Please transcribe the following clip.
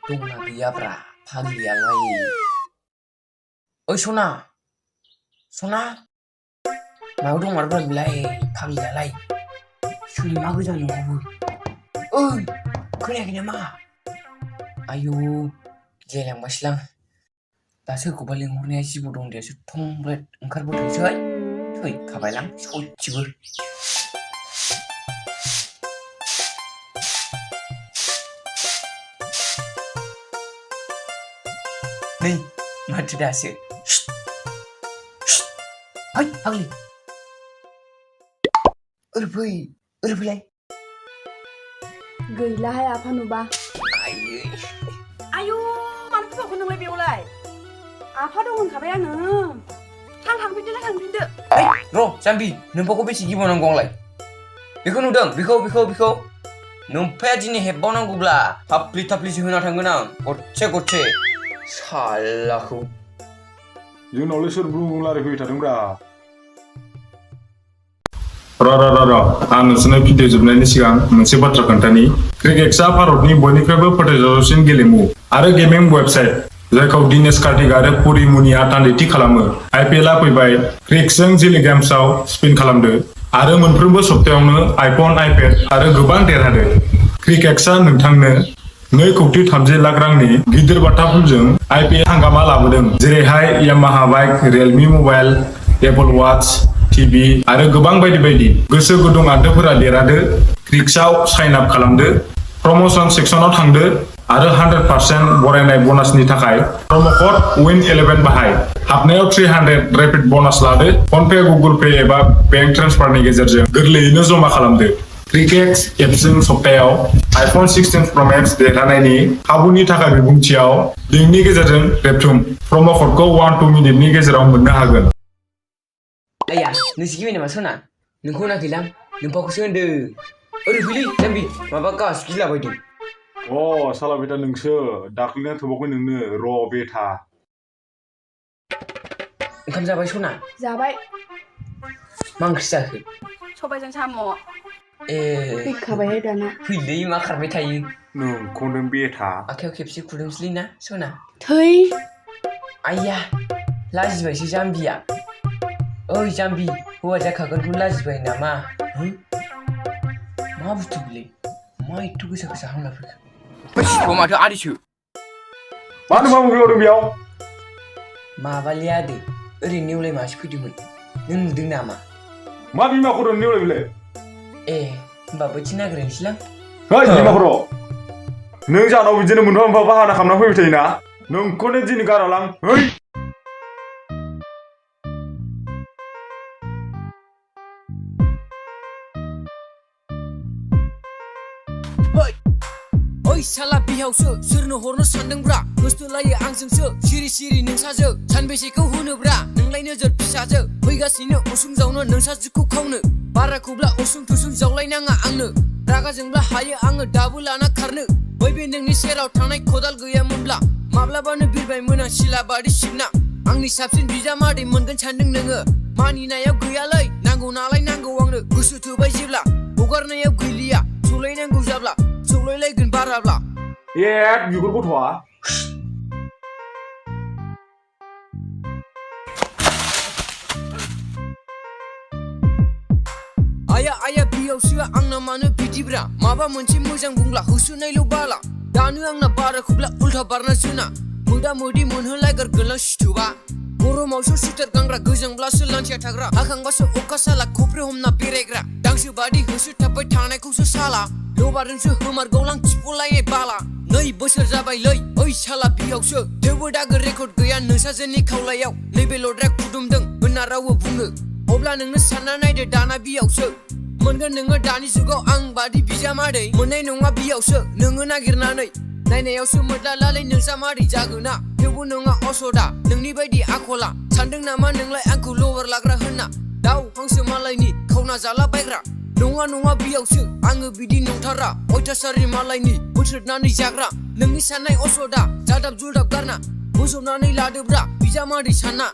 दंना गैयाब्रा फाग्लियालाय ओइ सना मायाव दंमारब्रा बिलाय फाग्लियालाय सोरनि मा गोजान न'आवबो ओइ खोनायाखै नामा आयौ गेलेंबायसैलां दा सोरखौबा लिंहरनाया जिबौ दं होननायासो थंब्लेद ओंखारबोथोंसै थैखाबायलां सयथिबो नै माथो दासो है फाग्लि ओरै फैलाय गैलाहाय आफा नुबा आयु मानो फैबावखो नोंलाय बेयावलाय आफा दं होनखाबाय आङो थांफिनदो ओइ र' जाम्बि नोमफाखौ बेसे गिबावनांगौ आंलाय बेखौ नुदों बेखौ नोमफाया दिनै हेबबावनांगौब्ला थाफ्लिसो होना थांगोन आं गरसे सालाखौ जोंनावलाय सोर बुंलारायफैबाय थादोंब्रा र आं नोंसोरनो भिडिअ जोबनायनि सिगां मोनसे बाथ्रा खोन्थानि क्रिकेटआ भारतनि बयनिख्रुइबो फोथायजाथावसिन गेलेमु आरो गेमिं वेबसाइट जायखौ दिनेश कार्तिक आरो पुरी मुनिया थान्दैथि खालामो आइपिएलआ फैबाय क्रिकजों जिले गेम्सआव स्पिन खालामदो आरो मोनफ्रोमबो सप्तायावनो आइफन आइपेड आरो गोबां देरहादो क्रिकेटआ नोंथांनो 2,30,00,000 रांनि गिदिर बाथ्राफोरजों आइपिएल हांगामा लाबोदों जेरैहाय Yamaha bike Realme mobile Apple watch TV आरो गोबां बायदि गोसो गुदुं आनथोफोरा देरहादो क्रिकआव साइन आप खालामदो प्रमोशन सेक्सनाव थांदो आरो 100% बरायनाय ब'नासनि थाखाय प्रम' क'ड WIN11 बाहाय हाबनायाव 300 रेपिड ब'नास लादो फनपे गुगोल पे एबा बेंक ट्रेन्सफारनि गेजेरजों गोरलैयैनो जमा खालामदो क्रिकेट एपजों सप्तायाव आइफन 16 प्र मेक्स देरहानायनि खाबुनि थाखाय बिबुंथियाव लिंकनि गेजेरजों रेबथुम प्रम' क'डखौ 1-2 मिनिटनि गेजेराव मोननो हागोन आया नोंसो गिबाय नामा सना नोंखौ होनाखैलां नोमफाखौसो होनदों ओरै फैलै जाम्बि माबा गास गिलाबायदों साला बेटा नोंसो दाख्लैना थोबावखै नोंनो र' बेटा ओंखाम जाबाय सना जाबाय मा ओंख्रि जाखो सबायजों साम' ए फैखाबायहाय दाना फैलै मा खारबाय थायो नोंखौ नों बेटा आखायाव खेबसे खुदुंसैलै ना सना थै आइया लाजिबायसो जाम्बिया ओइ जाम्बि हौवा जाखागोनखौ लाजिबाय नामा मा बुस्थु बिलाय मा एथ' गोसा हांला फैखो माथो आदिसो मानो मा मुगैहरदों बेयाव माबालै आदै ओरैनो नेवलाय मासे फैदोंमोन नों नुदों नामा मा बिमा खर' नेवलाय बिलाय ए होमबा बोथिं नागिरनोसैलां है बिमा खर' नों जानाव बिदिनो मोनफा बाहाना खालामना फैबाय थायोना नोंखौनो दिनै गारालां है ओइ साला बिहावसो सोरनो हरनो सानदोंब्रा गोसथोलायो आंजोंसो सिरि नोंसाजो सानबेसेखौ होनोब्रा नोंलाय नोजोर फिसाजो फैगासिनो उसुं जावनो नोंसाजोखौ खावनो बाराखौब्ला उसुं थुसुं जावलायनाङा आंनो रागाजोंब्ला हायो आङो दाबो लाना खारनो बै बे नोंनि सेराव थानाय खदाल गैयामोनब्ला माब्लाबानो बिरबायमोन आं सिलाबारि सिबना आंनि साबसिन बिजामादै मोनगोन सानदों नोङो मानिनायाव गैयालै नांगौ नालाय नांगौ आंनो गोसो थोबाय जेब्ला हगारनायाव गैलिया सौलायनांगौ जाब्ला सौलायलायगोन बाराब्ला बिगुर गथ'आ आया बिहावसोआ आंना मानो बिदिब्रा माबा मोनसे मोजां बुंब्ला होसोनायल' बाला दानो आंना बाराखौब्ला उल्था बारना जोना मोदा मोदि मोनहोलायगार गोलां सिथोबा गरमावसो सुइटार गानग्रा गोजांब्लासो लान्थिया थाग्रा हाखांबासो अखा साला खफ्रि हमना बेरायग्रा दांसो बादि होसोथाबबाय थानायखौसो साला लबारजोंसो होमारगौलां थिफ'लायनाय बाला 2 बोसोर जाबायलै ओइ साला बिहावसो थेवबो दागो रेकर्ड गैया नोंसाजोनि खावलायाव नैबे लद्राया खुदुमदों होनना रावबो बुङो अब्ला नोंनो सानना नायदो दाना बिहावसो मोनगोन नोङो दानि जुगाव आं बादि बिजामादै मोननाय नङा बिहावसो नोङो नागिरनानै नायनायावसो मोदलालालै नोंजामादै जागोना थेवबो नङा असदा नोंनि बायदि आखला सानदों नामा नोंलाय आंखौ लबार लाग्रा होनना दाउ हांसो मालायनि खावना जाला बायग्रा नङा बियावसो आङो बिदि नंथारा अयथासारि मालायनि बोथ्रोदनानै जाग्रा नोंनि साननाय असदा जादाब जुदाब गारना बोजबनानै लादोब्रा बिजामादै सानना